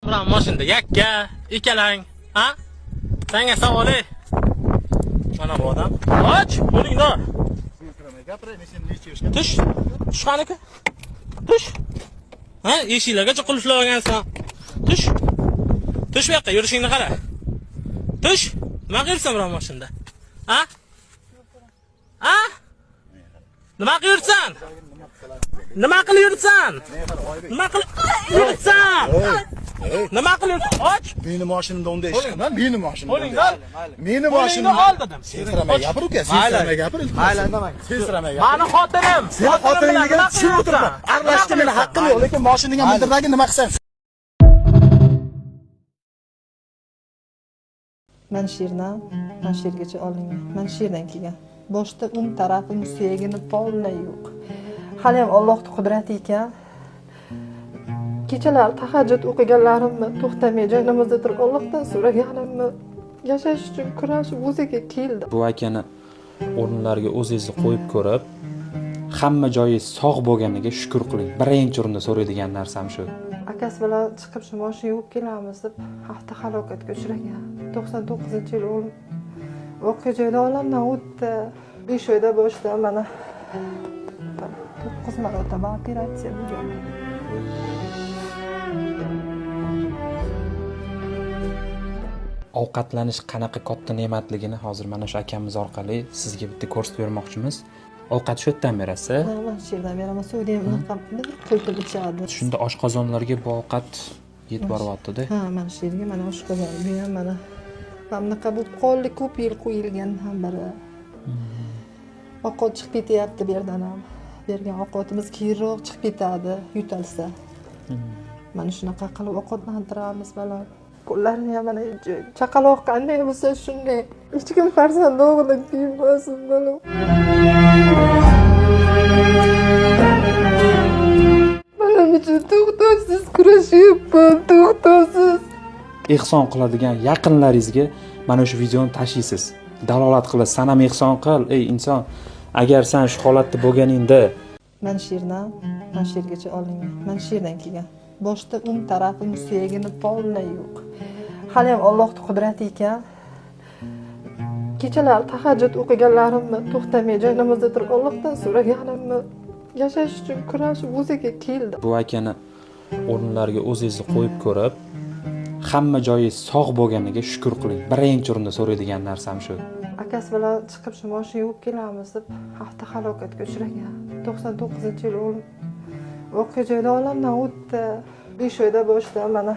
Bilan mashinada yakka, ikkalang, ha? Senga savol ey. Mana bu odam. Och, qo'lingni ol. Gapiray, men seni necha yoshga? Tush. Tush qaniki? Tush. Ha, eshiklargacha qulflab olgansan. Tush. Tush bu yoqqa, yurishingni qara. Tush. Nima qilyapsan bilan mashinada? Ha? Ha? Nima qilyapsan? Nima qilyapsan? Nima qilyapsan? Nima qilyapsan? Och. Meni mashinamda unday ish qilma, meni mashinamda. Qo'lingni ol. Meni Qo'lingni mashinamda. ol dedim. Sen siramay gapir uka, sen siramay gapir, iltimos. Mayli, indamang. Sen siramay gapir. Mani xotinim. Sen xotiningga tushib o'tirma. Aralashishga meni haqqim yo'q, lekin mashinangga mindirdagi nima qilsang Man sherdan, man shergacha olingan. Man sherdan kelgan. Boshda o'ng tarafim suyagini polni yo'q. Hali ham Allohning qudrati ekan. Kechalari tahajjud o'qiganlarimni to'xtamay joy namozda turib Allohdan so'raganimni yashash uchun kurashib o'ziga keldi. Bu akani o'rinlariga o'zingizni qo'yib ko'rib, hamma joyi sog' bo'lganiga shukur qiling. Birinchi o'rinda so'raydigan narsam shu. Akasi bilan chiqib shu mashina yuvib kelamiz deb avto halokatga uchragan. 99-yil o'lim voqea joyida olamdan o'tdi. 5 oyda boshida mana 9 marotaba operatsiya bo'lgan. Ovqatlanish qanaqa katta ne'matligini hozir mana shu akamiz orqali sizga bitta ko'rsatib bermoqchimiz. Ovqat shu yerdan berasiz. Ha, man shu yerdan beraman. Suvni ham unaqa bir qo'yib ichadi. Shunda oshqozonlarga bu ovqat yetib boryapti-da. Ha, mana shu yerga mana oshqozon, bu ham mana bunaqa bo'lib qoldi, ko'p yil qo'yilgan ham biri. Ovqat chiqib ketyapti bu yerdan ham. Bergan ovqatimiz keyinroq chiqib ketadi, yutalsa. Mana shunaqa qilib ovqatlantiramiz balam. Qo'llarini ham mana chaqaloq qanday bo'lsa shunday. Hech kim farzand o'g'li kiymasin balam. Bolam uchun to'xtovsiz kurashyapman, to'xtovsiz. Ehson qiladigan yaqinlaringizga mana shu videoni tashiysiz. Dalolat qilasiz. San ham ehson qil, ey inson. Agar sen shu holatda bo'lganingda Man sherdan, man shergacha olingan. Man sherdan kelgan. Boshda o'ng tarafim suyagini polni yo'q. Hali ham Allohning qudrati ekan. Kechalari tahajjud o'qiganlarimni to'xtamay joy namozda turib Allohdan so'raganimni yashash uchun kurashib o'ziga keldi. Bu akani o'rinlariga o'zingizni qo'yib ko'rib, hamma joyi sog' bo'lganiga shukur qiling. Birinchi o'rinda so'raydigan narsam shu. Akasi bilan chiqib shu mashina yuvib kelamiz deb avto halokatga uchragan. 99-yil o'lim voqea joyida olamdan o'tdi. 5 oyda boshida mana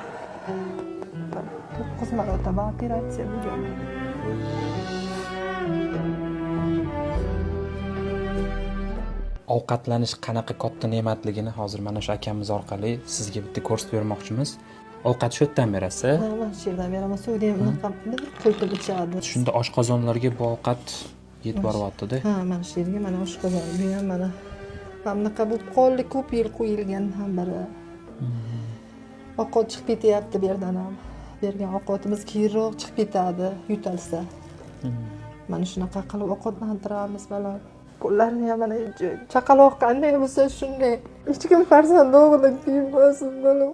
9 marotaba operatsiya bo'lgan. Ovqatlanish qanaqa katta ne'matligini hozir mana shu akamiz orqali sizga bitta ko'rsatib bermoqchimiz. Ovqat shu yerdan berasiz. Ha, man shu yerdan beraman. Suvni ham unaqa bir qo'yib ichadi. Shunda oshqozonlarga bu ovqat yetib boryapti-da. Ha, mana shu yerga mana oshqozon, bu ham mana bunaqa bo'lib qoldi, ko'p yil qo'yilgan ham biri. Ovqat chiqib ketyapti bu yerdan ham. Bergan ovqatimiz keyinroq chiqib ketadi, yutalsa. Mana shunaqa qilib ovqatlantiramiz balam. Qo'llarini ham mana chaqaloq qanday bo'lsa shunday. Hech kim farzand o'g'li kiymasin balam.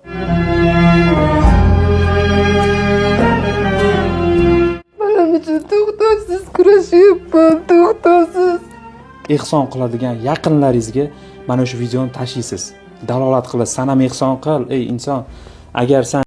Bolam uchun to'xtovsiz kurashyapman, to'xtovsiz. Ehson qiladigan yaqinlaringizga mana shu videoni tashiysiz. Dalolat qilasiz. San ham ehson qil, ey inson. Agar sen